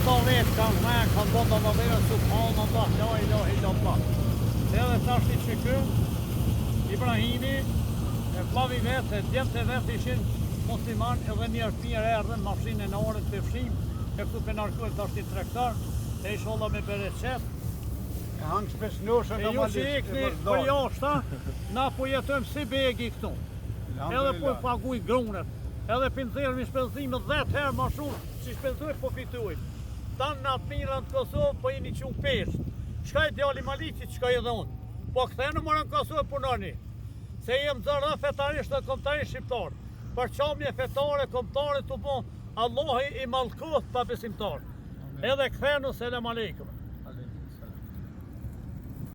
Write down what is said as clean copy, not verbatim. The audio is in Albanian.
Sa vetë kanë vënë, kanë bo dallavere, subhanallah, la ilahe illallah. Edhe tashti që kë, Ibrahimi, e vllavi vet, e djemtë e vet ishin musliman edhe njerëz të mirë erdhën, ma fshinë në orën të fshim, e këtu pe ngarkojmë tashti traktor, e inshallah me bereqet. E hangë shpesh E ju që ikni për jashta, na po jetojmë si begi këtu. Edhe po i paguj grunet, edhe po nxjerrim shpenzime 10 herë ma shumë, si shpenzoj po fitojmë. Tanë na të mira në Kosovë po jeni qu peshë. Shkoi djali Maliqit, shkoi edhe unë. Po ktheheni more në Kosovë punoni. Se jem nxërë edhe fetarisht dhe kombëtarisht shqiptar. Përçamje fetare, kombëtare të bo Allahi i mallkoft pabesimtar. Edhe kthehenu selam aleikum.